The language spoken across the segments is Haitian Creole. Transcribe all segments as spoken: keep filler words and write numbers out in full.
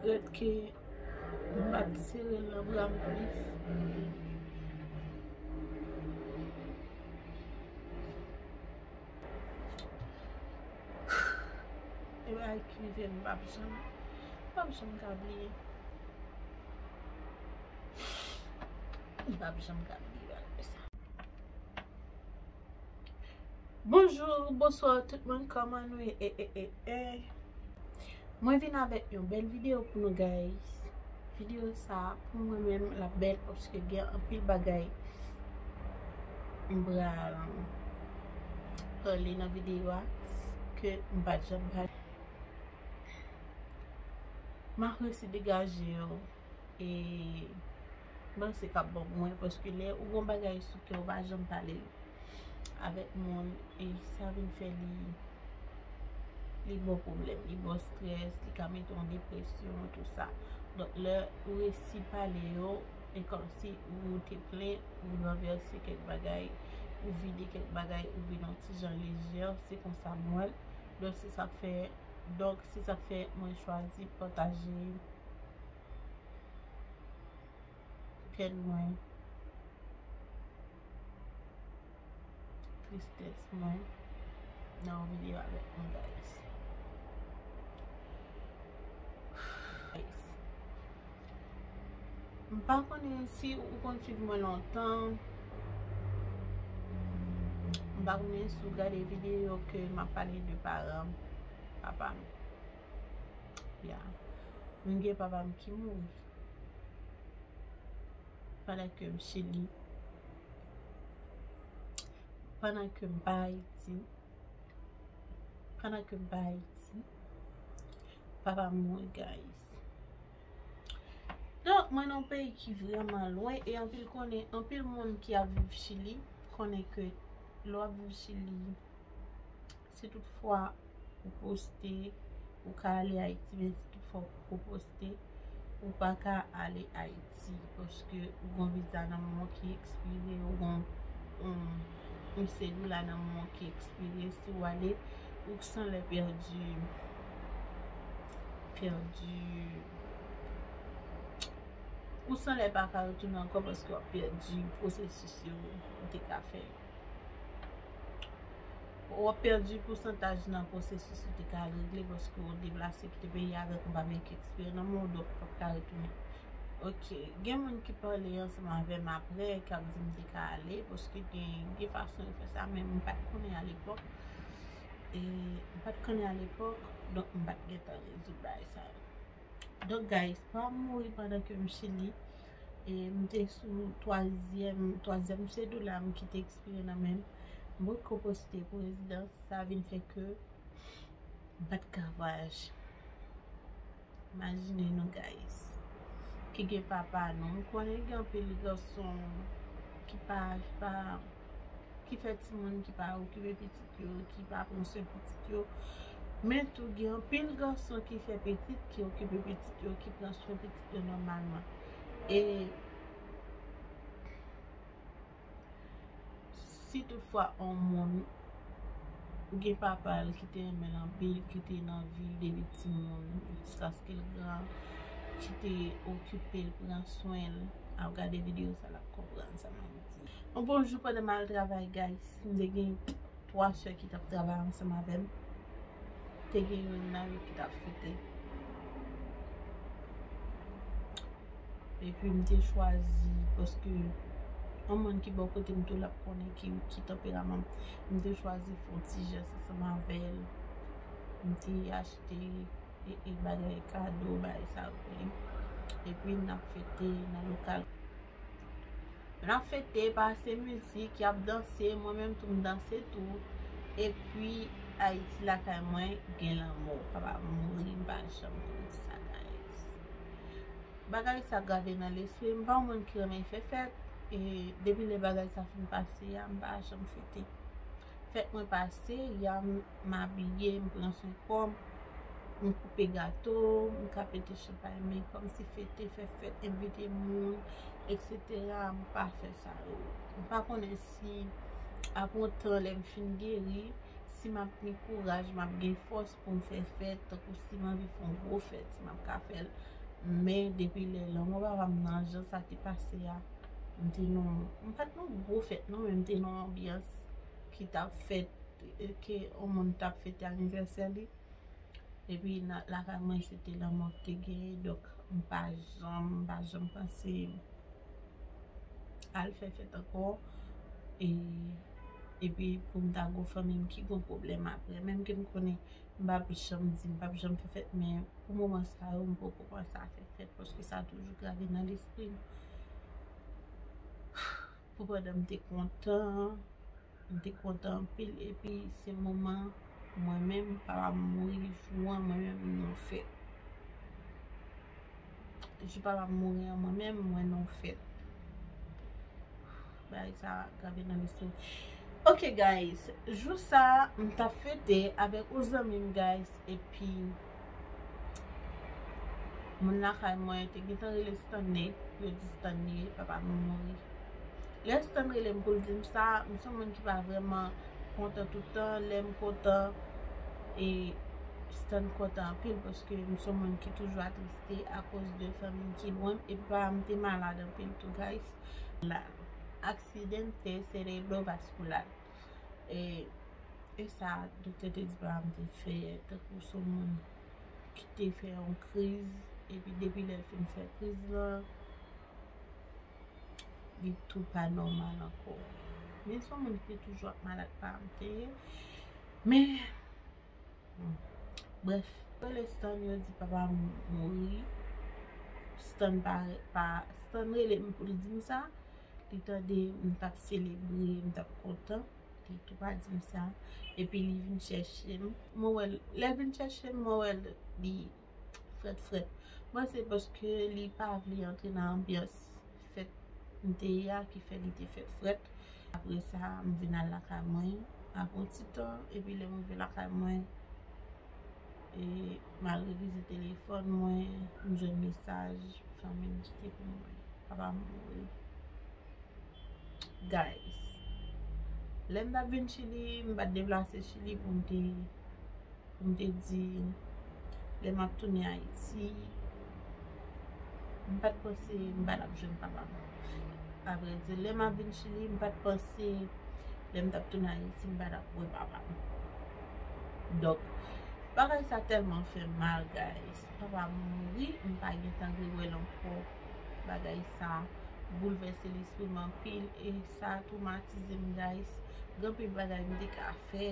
Regrèt ke m pa t sere l nan bra m plis. E bagay ki rive m, m p ap janm, m p ap janm ka bliye. M p ap janm ka bliye bagay sa. Bonjou, bonswa tout moun, kòman nou ye? E, e, e, e. Mwen vin avèk yon bèl videyo pou nou, guys. Videyo sa a, pou mwen menm, l ap bèl paske gen anpil bagay m pral pale nan videyo a ke m pa t janm pale. M ap resi degaje yo. E m panse k ap bon pou mwen, paske lè ou gon bagay sou kè, ou pa janm pale avèk moun, e sa vin fè li, li ba w pwoblèm, li ba w strès, li ka mete w an depresyon, tou sa. Donk, lè ou resi pale yo, e kòmsi ou te plen, ou ranvèse kèk bagay, ou vide kèk bagay, ou vin yon ti jan lejè, se konsa m wè l. Donk, se sa k fè, donk, se sa k fè mwen chwazi pataje pèn mwen, tristès mwen nan yon videyo avèk nou, guys. Guys, m pa konnen si ou konn swiv mwen lontan. M pa konnen si w gade videyo ke m ap pale de paran m, papa m. Ya. M gen papa m ki mouri pandan ke m Chili, pandan ke m pa Ayiti, pandan ke m pa Ayiti, papa m mouri, guys. Donk, mwen nan yon peyi ki vrèman lwen, e anpil konnen, anpil moun ki ap viv Chili konnen ke lè w ap viv Chili, si toutfwa ou poste, ou ka ale Ayiti, men si toutfwa ou poste, ou pa ka ale Ayiti, paske ou gon viza nan men w ki ekspire, ou gon, um, yon sèdoula nan men w ki ekspire. Si w ale, ou sanlè pèdi, pèdi, ou sanlè pa ka retounen ankò, paske w ap pèdi pwosesis yo ou te ka fè. W ap pèdi pousantaj nan pwosesis ou te ka regle, paske w deplase kite peyi a avèk yon papye ki ekspire nan men w, donk ou p ap ka retounen. Ok, gen moun ki pale ansanm avè m aprè, k ap di m te ka ale, paske gen, gen fason yo fè sa, men m pa t konnen alepòk. E m pa t konnen alepòk, donk m pa t gentan rezoud bagay sa yo. Donk, guys, pa mouri pandan ke m Chili. E m te sou twazyèm, twazyèm sèdoula m ki te ekspire nan men m. M potko poste pou rezidans, sa vin fè ke m pa t ka vwayaje. Imajine nou, guys, ki gen papa nou. M konnen gen anpil gason ki pa, ki pa, ki fè timoun, ki pa okipe pitit yo, ki pa pran swen pitit yo. Men tou, gen anpil gason ki fè pitit, ki okipe pitit yo, ki pran swen pitit yo nòmalman. E si toutfwa yon moun gen papa l ki te renmen l anpil, ki te nan vi l depi timoun, jiskaske l gran, ki te okipe l, pran swen l, ap gade videyo sa, l ap konprann sa m ap di. Yon bon jou pandan m al travay, guys, m te gen twa sè ki t ap travay ansanm avè m. Te gen youn nan yo ki t ap fete. Epi m te chwazi, paske yon moun ki bò kote m tou l ap konnen ki, ki tanperaman m. M te chwazi fè yon ti jès ansanm avè l. M te achte e, e bagay kado, bagay sa yo pou li. Epi n ap fete nan lokal. N ap fete, pase mizik, y ap danse, mwen menm tou m danse tou. Epi Ayiti lakay mwen gen lanmò. Papa m mouri, m pa janm konn sa, guys. Bagay sa grave nan lespri m. M pa yon moun ki renmen fè fèt. E depi lè bagay sa fin pase a, m pa janm fete. Fèt mwen pase, ya m, m abiye, m pran swen kò m, m koupe gato, m ka pete chanpay, men kòmsi fete, fè fèt, envite moun, etsetera, m pa fè sa yo. M pa konnen si apre yon tan lè m fin geri, Si m ap gen kouraj, m ap gen fòs pou m fè fèt, tankou si m anvi fè yon gwo fèt, si m ap ka fè l. Men depi lè lanmò papa m nan, jan sa te pase a, m te nan, m pa t nan gwo fèt non, men m te nan yon anbyans ki t ap fèt, ke yon moun t ap fete anivèsè li. Epi nan lakay mwen se te lanmò ki te genyen, donk m pa janm, m pa janm panse al fè fèt ankò. E epi pou m ta gon fanmi m ki gon pwoblèm apre, menm ke m konnen m p ap janm di m p ap janm fè fèt, men pou moman sa yo m poko panse a fè fèt paske sa toujou grave nan lespri m. Pou pandan m te kontan, m te kontan anpil, epi se moman mwen menm papa m mouri, jou an mwen menm m nan fèt. Jou papa m mouri an mwen menm mwen nan fèt. Bagay sa grave nan lespri m. Ok guys, jou sa m t ap fete avèk yon zanmi m guys, epi moun lakay mwen te gentan rele Stanley, yo di Stanley papa m mouri. Lè Stan rele m pou l di m sa, m se yon moun ki pa vrèman kontan tout tan. Lè m kontan, e Stan kontan anpil paske m se yon moun ki toujou atriste akoz de fanmi m ki lwen m. Epi papa m te malad anpil tou guys. La, aksidente serebrovaskular. E E sa doktè te di papa m te fè, tankou se yon moun ki te fè yon kriz, epi depi lè l fin fè kriz lan, li tou pa nòmal ankò. Men se yon moun ki te toujou ap malad papa m te ye. Men, hmm, brèf, yo rele Stan, yo di papa m mouri. Stan pa, pa, Stan rele m pou l di m sa. Li tande m t ap selebre, m t ap kontan. Li tou pa di m sa. Epi li vin chèche m. Mwen wè l, lè l vin chèche m, mwen wè l, li frèt frèt. Mwen se paske li pa vle antre nan anbyans fèt m te ye a ki fè li te frèt frèt. Apre sa, m vin al lakay mwen. Apre yon ti tan, epi lè m rive lakay mwen, e m al revize telefòn mwen, m jwenn mesaj fanmi m kite pou mwen. Papa m mouri. Guys, lè m t ap vin Chili, m pa t deplase Chili pou m te, pou m te di, lè m ap tounen Ayiti, m pa t panse m pa t ap jwenn papa m. Avrèdi, lè m ap vin Chili, m pa t panse lè m t ap tounen Ayiti, m pa t ap wè papa m. Donk, bagay sa tèlman fè m mal, guys. Papa m mouri, m pa gentan rewè l ankò. Bagay sa boulvèse lespri m anpil e sa twomatize m, guys. Gen anpil bagay m te ka fè,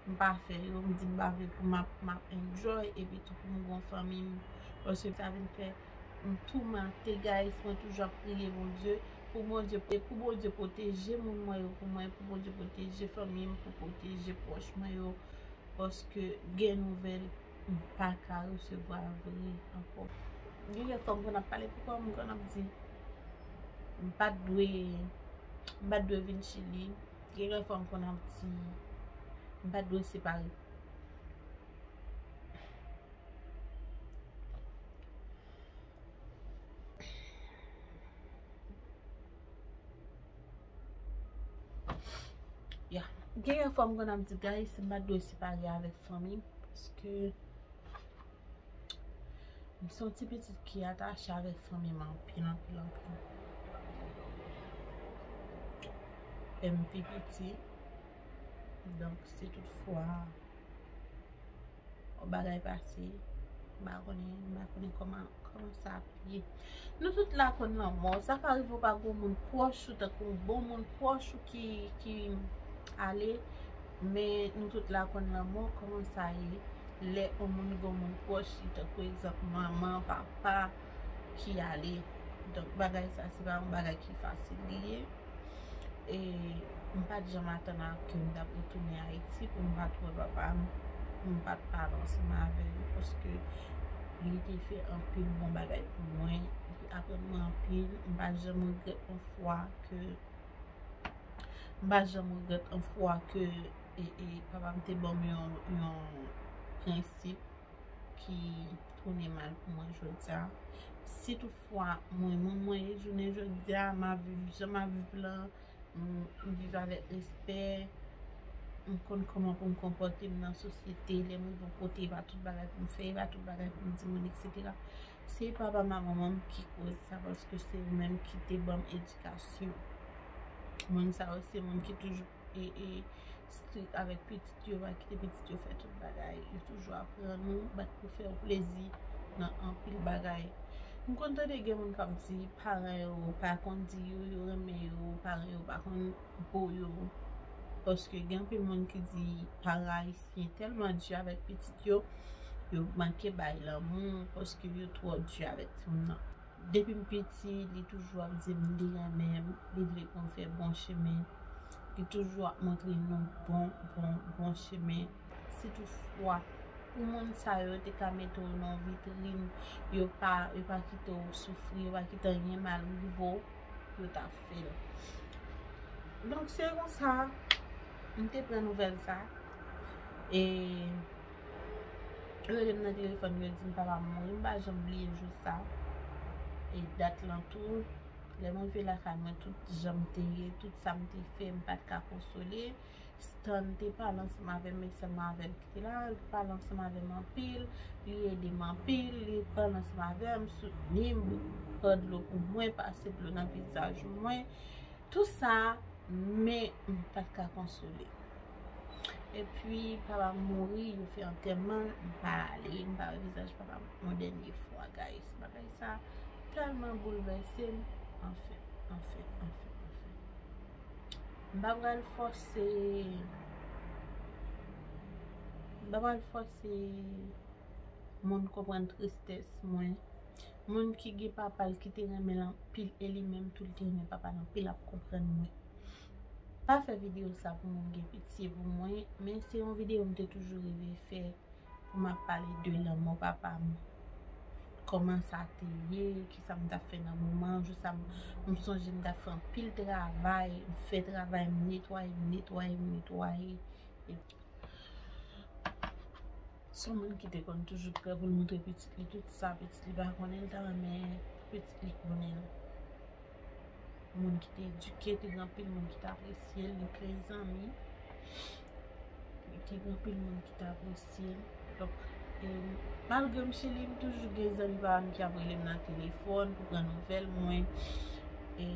m pa fè yo, m di m pa vle pou m ap, m ap enjoy, epi tou pou m gon fanmi m. Paske sa vin fè m toumante, guys. Mwen toujou ap priye Bondye, pou Bondye, pou Bondye pwoteje moun mwen yo pou mwen, pou Bondye pwoteje fanmi m, pou pwoteje pwòch mwen yo. Paske gen nouvèl m pa ka resevwa vre ankò. Gen lè fò m konn ap pale pou kò m, m konn ap di, m pa t dwe, m pa t dwe vin Chili. Gen lè fò m konn ap di, m pa t dwe separe. Ya. Gen yon fwa m konn ap di, guys, m pa t dwe separe avèk fanmi m, paske m se yon ti pitit ki atache avèk fanmi m anpil, anpil, anpil. E m pi piti, donk si toutfwa yon bagay pase, m pa konnen, m pa konnen kòman, kòman sa ap ye. Nou tout la konn lanmò. Sa ka rive w pa gen yon moun pwòch ou, tankou yon bon moun pwòch ou ki, ki ale, men nou tout la konn lanmò, kòman sa ye. Lè yon moun gen yon moun pwòch li, tankou egzanp manman, papa ki ale. Donk bagay sa, se pa yon bagay ki fasil li ye. E m pa t janm atann a ke m t ap retounen Ayiti pou m pa t wè papa m, pou m pa t pale ansanm avè l, paske li te fè anpil bon bagay pou mwen, li aprann mwen anpil. M pa t janm regrèt yon fwa ke, m pa t janm regrèt yon fwa ke, e, e, papa m te ban m yon, yon prensip ki tounen mal pou mwen jodi a. Si toutfwa mwen, mwen, mwen, jounen jodi a, m ap viv jan m ap viv lan, m, m viv avèk respè, m konn kòman pou m konpòte m nan sosyete, lè m rive yon kote, e pa tout bagay pou m fè, e pa tout bagay pou m di moun, etsetera. Se papa m ak manman m ki koz sa, paske se yo menm ki te ban m edikasyon. Moun sa yo, se moun ki toujou e, e, strik avèk pitit yo, pa kite pitit yo fè tout bagay. Yo toujou aprann ou bat pou fè w plezi nan anpil bagay. M konn tande gen moun k ap di paran yo pa konn di yo, yo renmen yo, paran yo pa konn bo yo. Paske gen anpil moun ki di paran ayisyen tèlman di avèk pitit yo, yo manke bay lanmou, paske yo twò di avèk timoun nan. Depi m piti, li toujou ap di m li renmen m, li vle pou m fè bon chemen. Li toujou ap montre nou bon, bon, bon chemen. Si toutfwa, pou moun sa yo te ka mete w nan yon vitrin, yo pa, yo pa kite w soufri, yo pa kite anyen mal rive w, yo t ap fè l. Donk, se konsa, m te pran nouvèl sa. E Yo rele m nan telefòn, yo di m papa m mouri, m pa janm bliye jou sa. E dat lan tou, lè m rive lakay mwen, tout jan m te ye, tout sa m te fè, m pa t ka konsole. Stan te pale ansanm avè m, men sèlman avè l ki te la, li pale ansanm avè m anpil, li ede m anpil, li pale ansanm avè m, soutni m, pran dlo pou mwen, pase dlo nan vizaj mwen. Tout sa, men m pa t ka konsole. Epi, papa m mouri, yo fè antèman, m pa ale, m pa wè vizaj papa m yon dènye fwa, guys. Bagay sa tèlman boulvèse m. Anfen, anfen, anfen, anfen. M pa pral fòse, m pa pral fòse moun konprann tristès mwen. Moun ki gen papa l ki te renmen l anpil e li menm tou li te renmen papa l anpil ap konprann mwen. Pa fè videyo sa pou moun gen pitye pou mwen, men se yon videyo m te toujou reve fè pou m ap pale de lanmò papa m. Kòman sa te ye, kisa m t ap fè nan moman, jou sa m, m sonje m t ap fè anpil travay, m fè travay, m netwaye, m netwaye, m netwaye. Se yon moun ki te konn toujou prè pou l montre pitit li tout sa pitit li pa konnen, l ta renmen pitit li konnen l. Moun ki te edike, te gen anpil moun ki te apresye l, li te gen zanmi. Li te gen anpil moun ki te apresye l. Donk, e, malgre m chili, m toujou gen zanmi pa m ki ap rele m nan telefòn pou pran nouvèl mwen. E,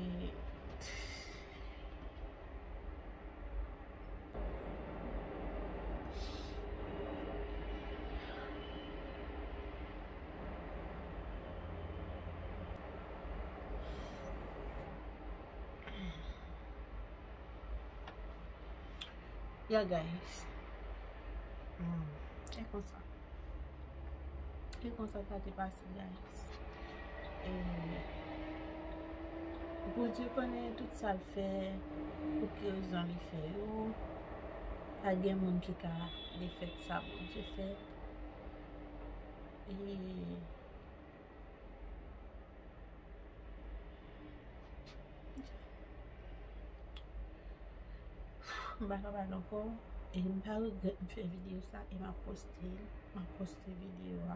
Yeah, guys. Hmm. E konsa. E konsa sa te pase, guys. E Bondye konnen tout sa l fè, pou ki rezon li fè yo. Pa gen moun ki ka defèt sa Bondye fè. E M pa ka pale ankò. E m pa regrèt m fè videyo sa e m ap poste l. M ap poste videyo a.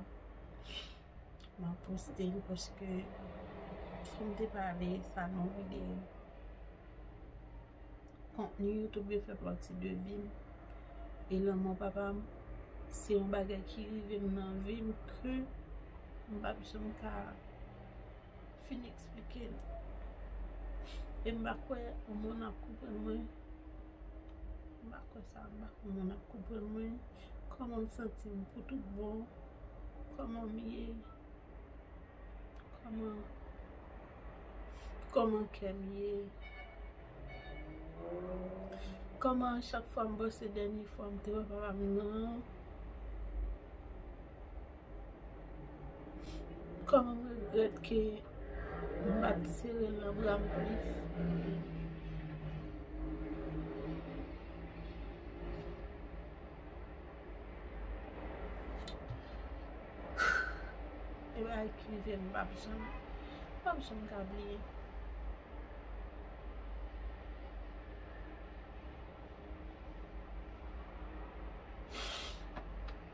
M ap poste l paske fò m te pale sa nan videyo. Kontni YouTube yo fè pati de vi m. E lanmò papa m, se yon bagay ki rive m nan vi m ke m p ap janm ka fin eksplike l. E m pa kwè yon moun ap konprann mwen. M pa kwè sa, m pa kwè yon moun ap konprann mwen. Kòman m santi m pou tout bon? Kòman m ye? Kòman, kòman kè m ye? Kòman chak fwa m panse dènye fwa m te wè papa m nan? Kòman m regrèt ke m pa t sere l nan bra m plis? E bagay ki rive m, m p ap janm, m p ap janm ka bliye.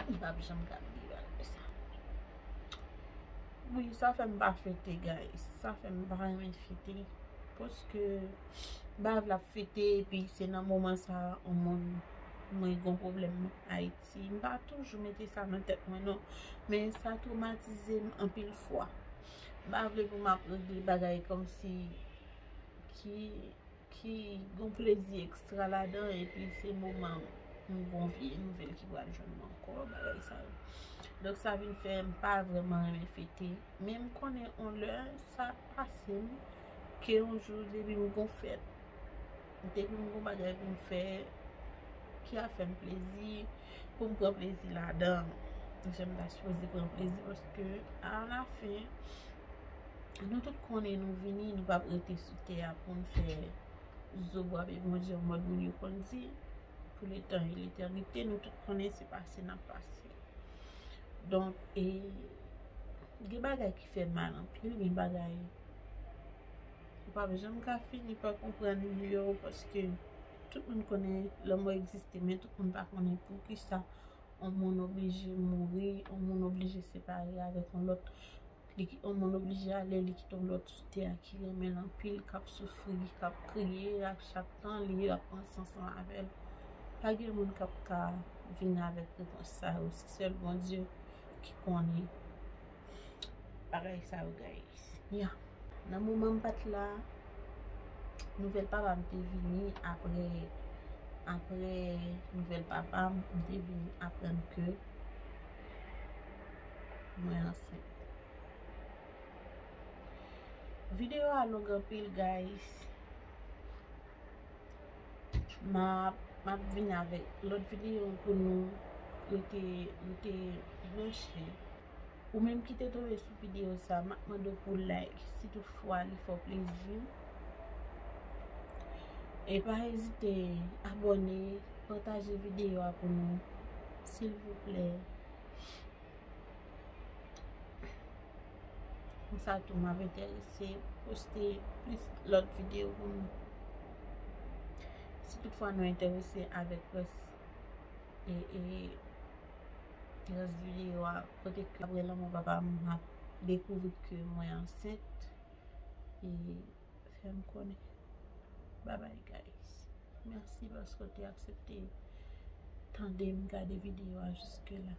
M p ap janm ka bliye bagay sa. Wi, sa fè m pa fete, guys. Sa fè m pa renmen fete. Paske m pa vle ap fete, epi se nan moman sa, yon moun mwen gen yon pwoblèm Ayiti. M pa toujou mete sa nan tèt mwen non, men sa twomatize m anpil fwa. M pa vle pou m ap regle bagay kòmsi ki ki gon plezi ekstra ladan, epi se moman m gon vye nouvèl ki pral jwenn mwen ankò, bagay sa yo. Donk sa vin fè m pa vrèman renmen fete. Men m konnen on lè sa pase m ke yon jou depi m gon fèt, depi m gon bagay pou m fè ki ap fè m plezi, pou m pran plezi ladan, jan m ta sipoze pran plezi, paske alafen nou tout konnen nou vini, nou p ap rete sou tè a pou n fè zo bwa bebe Bondye an mòd moun yo konn di pou letan e letènite. Nou tout konnen se pase n ap pase. Donk, e, gen bagay ki fè mal anpil, gen bagay ou p ap janm ka fini pa konprann yo, paske tout moun konnen lanmò egziste, men tout moun pa konnen poukisa yon moun oblije mouri, yon moun oblije separe avèk yon lòt, li ki- yon moun oblije ale, li kite yon lòt sou tè a ki renmen l anpil, k ap soufri, k ap kriye a chak tan, li ap pran san san avè l. Pa gen moun k ap ka vin avèk repons sa yo, se sèl Bondye ki konnen bagay sa yo, guys. Ya. Nan moman m pa t la, nouvèl papa m te vini apre, apre nouvèl papa m, m te vin aprann ke mwen ansent. Videyo a long anpil, guys. M ap, m ap vin avèk lòt videyo pou nou rete, rete branche. Ou menm ki te tonbe sou videyo sa, m ap mande w pou like, si toutfwa li fè w plezi. E pa ezite abòne, pataje videyo a pou nou, silvouplè. Konsa tou, m ap enterese poste plis lòt videyo pou nou. Si toutfwa nou enterese avèk rès, e, e, rès videyo a, kote ke apre lanmò papa m, m ap dekouvri ke mwen ansent, e fè m konnen. Bye bye, guys. Mèsi paske w te aksepte tande m gade videyo a jiske la.